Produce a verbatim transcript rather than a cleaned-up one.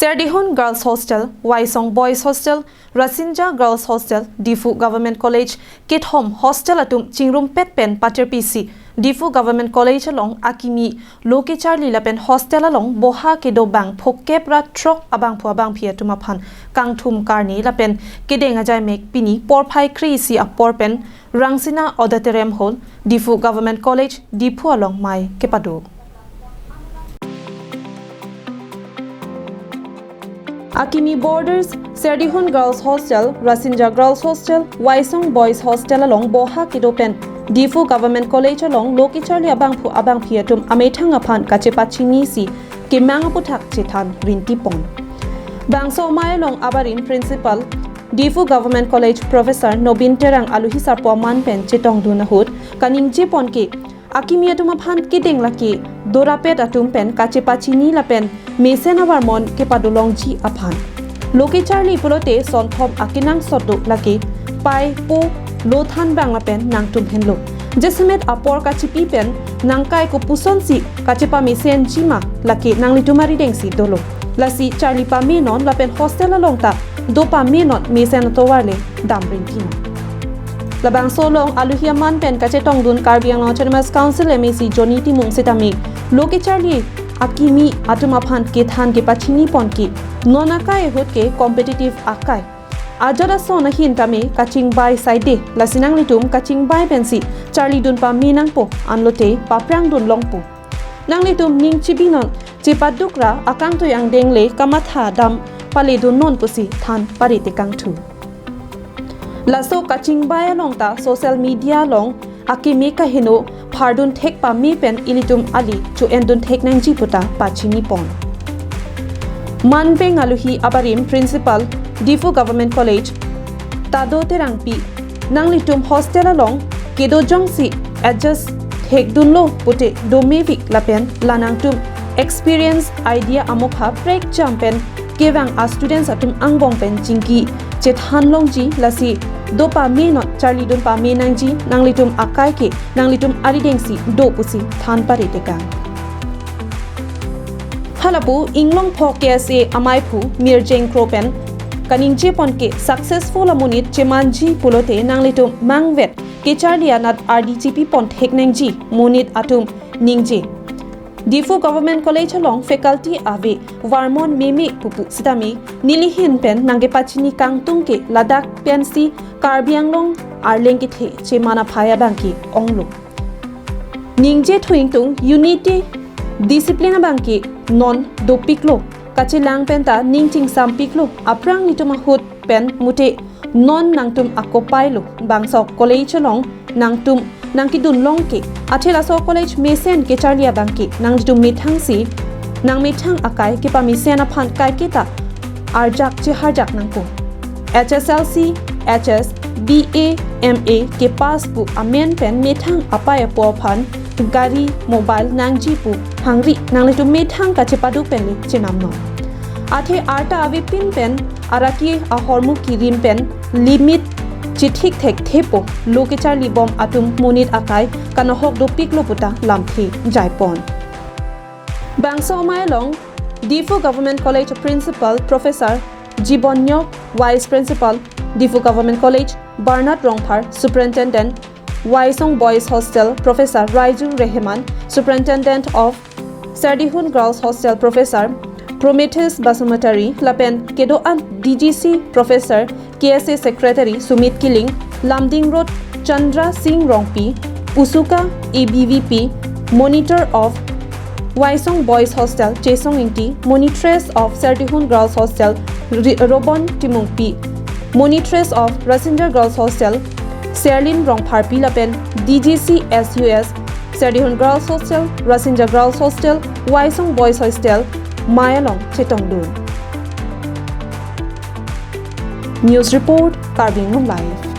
Serdihun Girls Hostel, Waisong Boys Hostel, Rasinja Girls Hostel, Diphu Government College, kethom hostel atum chingrumpet pen patirpisi Diphu Government College along akimi, lo kecharli lapen hostel along boha kedo bang phokep ra throk abangphu abangphi atum aphan kangthum karne lapen kedeng ajaimek pini porphai kre-isi apor pen Rangsina Auditorium Hall, Diphu Government College, Diphu along mei kepado. Akimi borders, Serdihun Girls Hostel, Rasinja Girls Hostel, Waisong Boys Hostel along boha kedo pen Diphu Government College along lo kecharli abangphu abangphi atum amethang aphan kachepachinisi kemang aputhak chethan rinti pon. Bangso amei along abarim Principal, Diphu Government College Professor Nobin Terang aluhi sarpo aman pen chetongdun ahut kaningje pon ke, akimi atum aphan kedeng lake dorapet atum pen kachepachini lapen mesen avarmon kepadolongji aphan. Lo kecharli pulote sonthom akenangsot do lake pai po lo thanbang lapen nangtum henlo. Jasemet apor kachipi pen nangkai kopusonsi kachepamesenji ma lake nanglitum aridengsi dolo. Lasi charli pame non lapen hostel along ta do pame non mesen atovar le dam rinti non. Labangso along aluhi aman pen kachetongdun Karbi Anglong Autonomous Council M A C Johnny Timung sitame lo kecharli akimi atum aphan kethan kepachini pon ke non akai ahut ke competitive akai. Ajat ason ahin tame kachingbai saide, lasi nanglitum kachingbai pensi charlidun pame nangpo, anlote paprangdun longpo. Nanglitum ning chibi non, chepaduk ra akangtui angdeng le kamatha dam paledun non pusi than pare tekangthu. Laso kachingbai along ta social media along akimi kaheno phardun thek pame pen ilitum ali cho-endun thek nangji puta pachini pon. Manpeng aluhi abarim Principal, Diphu Government College, Tado Terangpi, nanglitum hostel along kedo jongsi adjust thekdunlo pute domevik lapen la nangtum experience idea amokha prekjam pen kevang a students atum angbong pen chingki chethan longji, lasi do pame non, charlidun pame nangji, nanglitum akai ke nanglitum aridengsi do pusi than pare tekang. Halapu Inglongpho K S A amaiphu Mirjeng Kro pen kaningje pon ke successful amonit chemanji pulote nanglitum mangvet kecharli anat ardi chipi pon thek nangji, monit atum ningje. Diphu Government College along faculty ave, varmon meme pupu sitame nelihin pen nangkepachini kangtung ke ladak pensi Karbi Anglong arleng kethe cheman aphai abang ke onglo. Ningje thu ingtung unity, discipline abang ke non dopiklo. Kachelang pen ta ning chingsampiklo. Aphrang nitum ahut pen mute non nangtum akopailo. Bangso college along nangtum nangkedun long ke, athe laso college mesen kecharli abang ke nanglitum methangsi, nangmethang akai kepamesen aphan kaiketa arjak cheharjak nangpo. H S L C, H S, B A, M A kepass pu amen pen methang apai apo aphan gari, mobile nangji pu hangri, nanglitum methang kachepaduk pen le chenam non. Athe arta avepin pen araki ahormu kirim pen limit chithik thekthepo, lo kecharli bom atum monit akai kanohok dopiklo puta lamthe jaipon. Bangso amei along Diphu Government College Principal Professor Jibon Nyok, Vice Principal, Diphu Government College, Bernard Rongphar, Superintendent, Waisong Boys Hostel, Professor Raiju Rehman, Superintendent of Serdihun Girls Hostel, Professor Prometheus Basumatary, lapen kedo-an D G C, Professor, K S A Secretary Sumit Killing, Lumding Road Chandra Singh Rongpi, Usuka A B V P, Monitor of Waisong Boys Hostel Chesong Ingti, Monitress of Serdihun Girls Hostel Ri-, Robon Timungpi, Monitress of Rasinja Girls Hostel Serlin Rongpharpi lapen D G C S U S, Serdihun Girls Hostel, Rasinja Girls Hostel, Waisong Boys Hostel mei along chetongdun. News report, Karbi Anglong Live.